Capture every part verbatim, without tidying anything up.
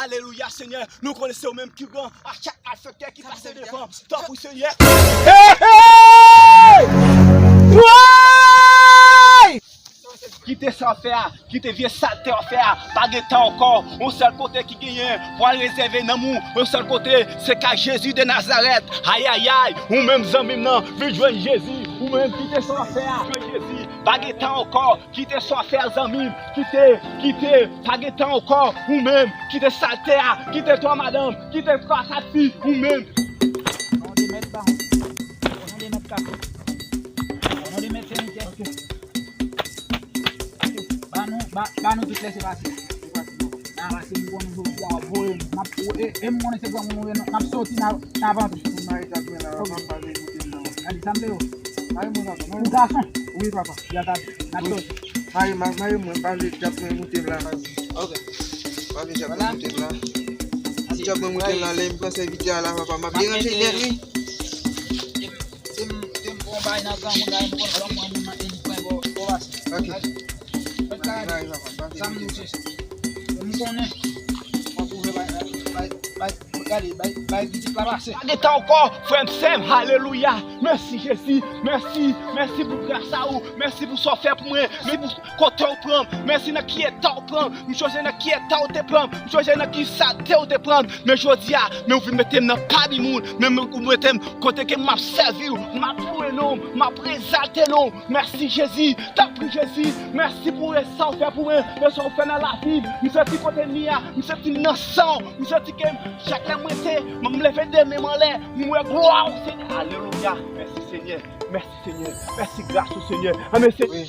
Alelouya, Senyè, nou konnen se ou menm ki gran. A chak malfektè ki pase devan, tanpri, Senyè. Hey, hey! Woy! Kite sa w fè a, kite vye salte w fè a, pa gen tan ankò. Yon sèl kote ki genyen pou al rezève nanm ou, yon sèl kote, se kay Jezi de Nazarèt. Ayayay, ou menm zanmi m nan, vin jwenn Jezi, ou menm kite sa w fè a, jwenn Jezi, pa gen tan ankò. Kite sa w fè a, zanmi m. Kite, kite, pa gen tan ankò. Ou menm, kite salte a, kite twa madanm, kite twa kat fi, ou menm. Au nom de Maître Baron, au nom de Maître Kafou, au nom de Maître Sénitè. Ba nou, ba, ba nou tout lèse pase. Nan pase m konnen jodi a w ap voye m. N ap, e, e m konnen se granmoun ou ye, n ap soti nan, nan vant ou. Mari tap mwen la, papa, vin koute m nan. Gade, sa m te yo. Mari mwen, papa. Ou gason? Wi, papa. Ya ta, n ap soti. Mari, ma-, mari mwen, pa vle djab mwen moute m la. Ok. Pa vle djab mwen moute m la. Si djab mwen moute m la, lè m pran sèvitè a la, papa, m ap deranje nèt, wi. Se m, se m bon bay nan granmoun la, m konn granmoun nan, e li pran bò, bò pase. Ok. Mari, mari, papa, m pa vle moute m la. Sa m di w se sa. M konnen. Mwen twouve bay, bay, bay, bay, gade, bay, bay pitit la pase. Pa gen tan ankò, frè m, sè m, alelouya. Mèsi, Jezi. Mèsi, mèsi pou gras a ou. Mèsi pou sa w fè pou mwen. Mèsi pou kote w pran m. Mèsi nan ki eta w pran m. M sonje nan ki eta w te pran m. M sonje nan ki salte w te pran m. Men jodi a, men ou vin mete m nan pami moun. Men, men ou mete m kote ke m ap sèvi w. M ap louwe non w. M ap egzalte non w. Mèsi, Jezi. Tanpri, Jezi. Mèsi pou sa w fè pou mwen. Pou sa w fè nan lavi m. M santi kote m ye a. M santi m nan san w. M santi ke chak lè m rete, m leve de men m anlè, m wè glwa w, Senyè. Alelouya. Mèsi, Senyè. Mèsi, Senyè. Mèsi, gras ou, Senyè. Amèn, Senyè. Wi.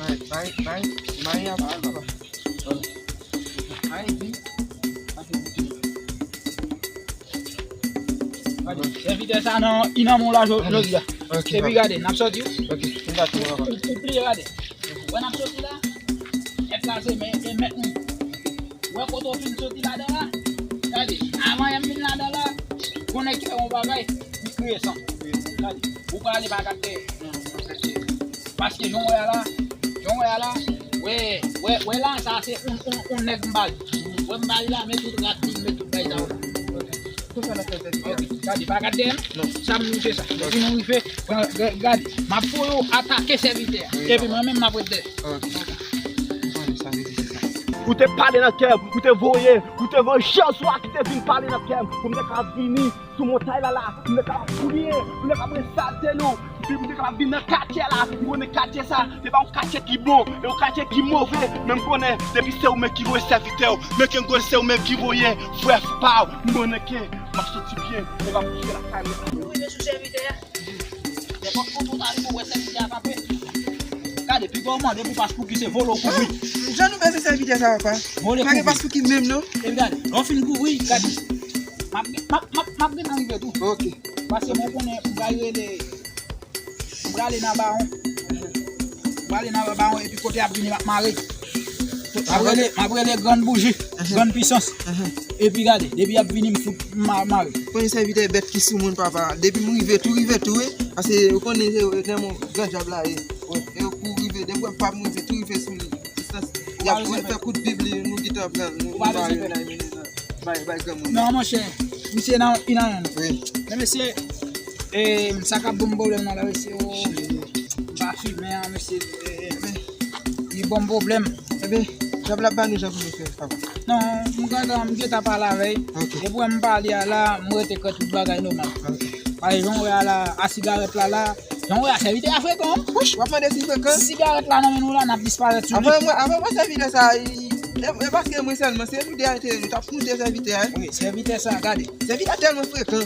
Bay, bay, bay, bay, papa. Ay, di. Gade, sèvitè sa nan, li nan men w la jo-, jodi a. Ok, epi papa. Gade, n ap soti wi. Ok, m dakò, papa. Ou, ou, ou pliye gade. Wè n ap soti la. Nèg la se men, se mèt nou. Wè kote w fin soti ladan la. Gade, avan yè m vin ladan la, gon nèg ki fè yon bagay, li kriye san. Gade, ou prale pa gad dèyè. Paske jan w wè a la, jan w wè a la, wè, wè, wè la, sa se yon, yon, yon nèg m ba li. Wè m ba li la, men tout rad li, men tout bagay sa yo. Konsa n ap fè sèvitè. Ok, gade, pa gad dèyè m. Non. Sa m di w se sa. Depi nou rive, pran, ga-, gade, m ap voye w atake sèvitè a. Wi, epi mwen menm m ap ret dèyè. Ok. Ou te pale nan kè m, ou te voye, ou te voye anj ou a ki te vin pale nan kè m, pou m te ka vini sou montay la la, m te ka priye, m te ka egzalte non, epi m te ka vin nan katye la, m konnen katye sa, se pa yon katye ki bon, e yon katye ki move, men m konnen, depi se ou menm ki voye sèvitè w, men ke m konnen se ou menm ki voye frè pa w, m konnen ke m ap soti byen, e m ap kouche lakay mwen. Nou rive sou sèvitè a. Nenpòt kote w ta rive, w wè sèvitè a kanpe. Gade, piga w mande pou paspouki se vole w kouvri. Ah, jan nou bezwen sèvitè sa, papa. Vole kouvri. Pa gen paspouki menm, non. Epi gade, lè w fin kouvri, gade. M ap, m ap, m ap, m ap gentan rive tou. Ok. Paske mwen konnen m pral rele, m prale nan Bawon. M prale nan Bawon epi kote y ap vini m ap mare. M ap rele, m ap rele Grann Bouji, Grann Pisans. Epi gade, depi y ap vini m fout ma-, mare. Premye sèvitè bèt ki sou moun, papa. Depi m rive, tou rive tou, wi. Paske ou konnen se, se yon gran djab la ye. E pou rive, depi w ap rive, tou rive sou li. Distans, y ap fè kout bib li, nou gentan pran, nou, nou mare yo nan, mennen nan. Bay, bay granmoun. Non, monchè, misye nan, li nan yon. Wi. Men mesye, e, sa k ap ban m pwoblèm nan la, mesye, o, m pa fimen an, mesye, e, e, li ban m pwoblèm. Ebyen, djab la ba nou jan pou nou fè, papa. Non, m gentan, m gentan pale avè l. Ok. Depi w wè m pale a la, m rete kwè tout bagay nòmal. Ok. Paske jan w wè a la, a sigarèt la la, jan w wè a sèvitè a frekan. Wouch, w ap mande si frekan? Si sigarèt la nan men nou la, n ap disparèt sou li. Avan mwen, avan mwen sèvitè sa, e, e, e paske mwen sèlman, se nou de a te, nou t ap moute sèvitè a, wi. Wi, sèvitè sa, gade. Sèvitè a tèlman frekan.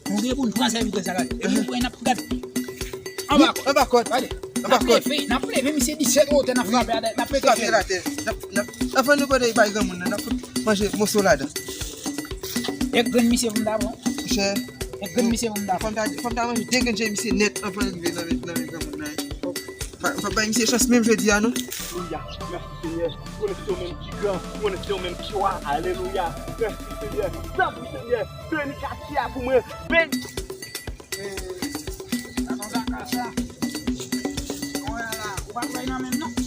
Nou gen pou n pran sèvitè sa, gade. Epi nou pran, n ap gade. Anba kòd. Anba kòd. Gade. Anba kòd. N ap leve, n ap leve misye disèt wotè, n ap frape atè, n ap pete. Frape l atè. N ap, n ap, anvan nou pote bay granmoun nan, n ap fout manje moso ladan. Yon grenn misye pou m ta pran. Monchè. Yon grenn misye pou m ta pran. Fò m ta, fò m ta manje de grenn je misye nèt anvan l rive nan men, nan men granmoun nan. Pa, pa bay misye chans menm jodi a, non. Alelouya. Mèsi, Senyè. Konnen se ou menm ki gran, konnen se ou menm ki wa. Alelouya. Mèsi, Senyè. Tanpri, Senyè. Beni katye a pou mwen. Beni. E, sa konsa ka sa. Ou wè la, ou pa travay nan menm non.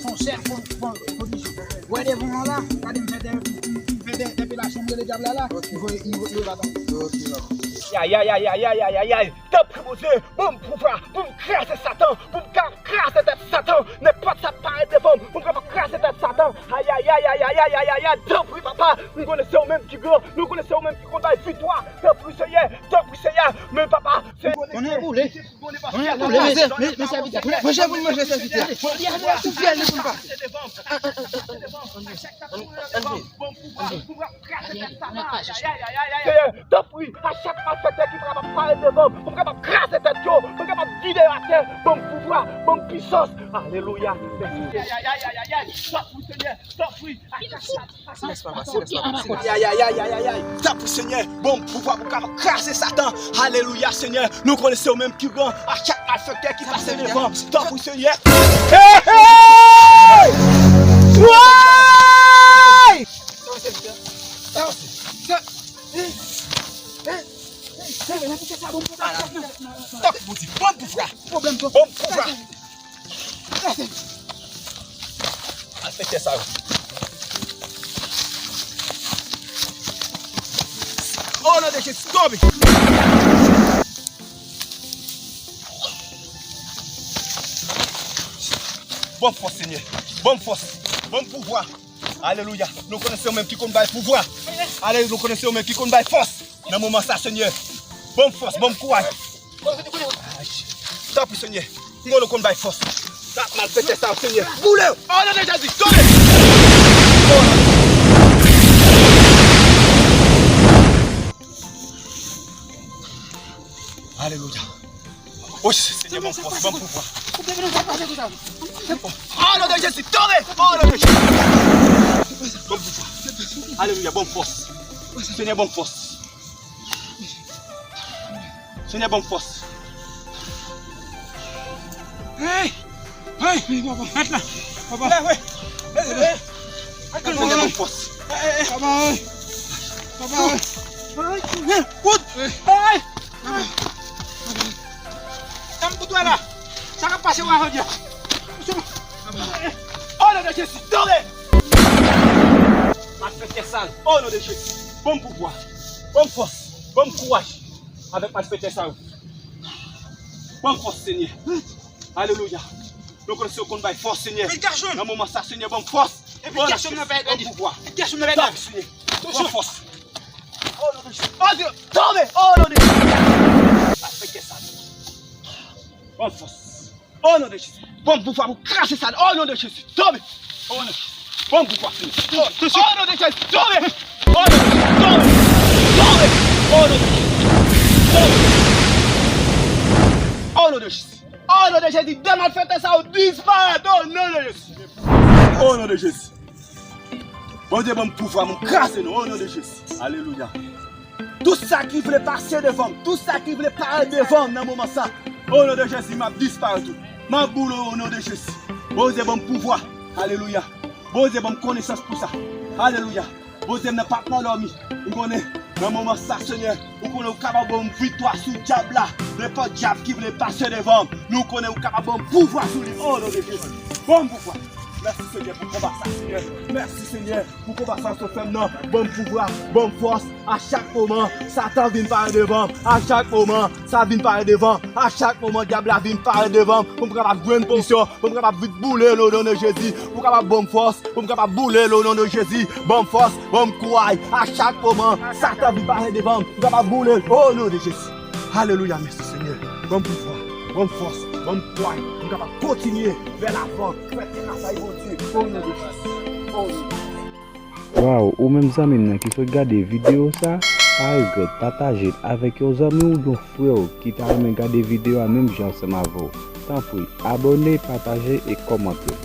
Fon sèl, fon, fon, fon, fon. Wè devan an la, gade m fè de, m fè de, de, de la chanm de dyab la la. Ok. Li voye, li voye, li voye baton. Ok, papa. Ya, ya, ya, ya, ya, ya, ya, ya. Tanpri, Bondye, ban m pouvwa pou m kraze Satan, pou m ka kraze tèt Satan. Nenpòt sa k parèt devan m, pou m kapab kraze tèt Satan. Ay, ay, ay, ay, ay, ay, ay, ay, ay. Tanpri, papa, m konnen se ou menm ki gran, m konnen se ou menm ki konn bay viktwa. Tanpri, Senyè, tanpri, Senyè. Men, papa, se... Konnen boule. Konnen boule, men, men, men sèvitè. Manje pou manje sèvitè. Sèvitè, li pou l pa. Tanpri, a chak malfektè ki kapab parèt devan m, pou m kapab kraze tèt yo, pou m kapab vide yo atè, ban m pouvwa, ban m pisans. Alelouya. Mèsi, Senyè. Ay, ay, ay, ay, ay, ay. Tanpri, Senyè, tanpri. A chak, a chak. Silans, papa, silans, papa, silans. Ay, ay, ay, ay, ay, ay. Tanpri, Senyè, ban m pouvwa pou m kapab kraze Satan. Alelouya, Senyè. Nou konnen se ou menm ki gran. A chak malfektè ki pase devan m. Tanpri, Senyè. Hey, hey! Woy! Tanpri, Bondye, ban m pouvwa. Ban m pouvwa. Malfektè sa yo. O non de Jezi, tonbe! Ban m fòs, Senyè. Ban m fòs. Ban m pouvwa. Alelouya. Nou konnen se ou menm ki konn bay pouvwa. Alelouya. Nou konnen se ou menm ki konn bay fòs. Nan moman sa, Senyè, ban m fòs, ban m kouraj. Tanpri, Senyè, m konnen w konn bay fòs. Sa malfektè sa yo, Senyè. Boule yo. O non de Jezi, tonbe! Alelouya. O Senyè, ban m fòs, ban m pouvwa. O non de Jezi, tonbe! O non de Jezi. Ban m pouvwa. Alelouya, ban m fòs. Senyè, ban m fòs. Senyè, ban m fòs. Hey! Hey! Hey, papa, mèt la. Papa. Hey, hey. Hey, hey. Senyè, ban m fòs. Hey, hey, hey. Papa, hey. Papa, hey. Hey, kout. Hey. Hey. Tanm kout wè la. Sa k ap pase w a jodi a? O non de Jezi, tonbe! Malfektè sal, o non de Jezi. Ban m pouvwa. Ban m fòs. Ban m kouraj. Avèk malfektè sa yo. Ban m fòs, Senyè. Alelouya. Nou konnen se ou konn bay fòs, Senyè. Nan moman sa, Senyè, ban m fòs. Ban m pouvwa. Ban m fòs, Senyè. Ban m fòs. O non de Jezi. O Dye, tonbe. O non de Jezi. Malfektè sa yo. Ban m fòs. O non de Jezi. Ban m pouvwa pou kraze sa. O non de Jezi. Tonbe. O non. Ban m pouvwa, Senyè. O non de Jezi. Tonbe. O non de Jezi. Tonbe. Tonbe. O non de Jezi. Tonbe. O non de Jezi. O non de Jezi. De malfektè sa yo disparèt. O non de Jezi. O non de Jezi. Bondye ban m pouvwa pou m kraze nou, o non de Jezi. Alelouya. Tout sa ki vle pase devan m, tout sa ki vle parèt devan m nan moman sa, o non de Jezi, m ap disparèt ou. M ap boule w, o non de Jezi. Bondye ban m pouvwa. Alelouya. Bondye ban m konesans pou sa. Alelouya. Bondye m nan p ap nan dòmi. M konnen nan moman sa, Senyè, ou konnen ou kapab ban m viktwa sou dyab la. Nenpòt dyab ki vle pase devan m, nou konnen ou kapab ban m pouvwa sou li. O non de Jezi. Ban m pouvwa. Mèsi, Senyè, pou konba sa, Senyè. Mèsi, Senyè, pou konba sa w sot fè m nan. Ban m pouvwa, ban m fòs. A chak moman, Satan vin parèt devan m. A chak moman, sa vin parèt devan m. A chak moman, dyab la vin parèt devan m. Pou m kapab jwenn pwisyon, pou m kapab vin boule l, o non de Jezi. Pou w kapab ban m fòs, pou m kapab boule l, o non de Jezi. Ban m fòs, ban m kouraj. A chak moman, Satan vin parèt devan m. Pou m kapab boule l, o non de Jezi. Alelouya, mèsi, Senyè. Ban m pouvwa, ban m fòs, ban m kouraj. Pou m kapab kontinye vè lavan. Fè travay Bondye. O non de Jezi. O non de Jezi. Waw, ou menm zanmi m nan ki sot gade videyo sa, pa regrèt pataje l avèk yon zanmi w, yon frè w ki ta renmen gade videyo a menm jan ansanm avè w. Tanpri, abòne, pataje e kòmante.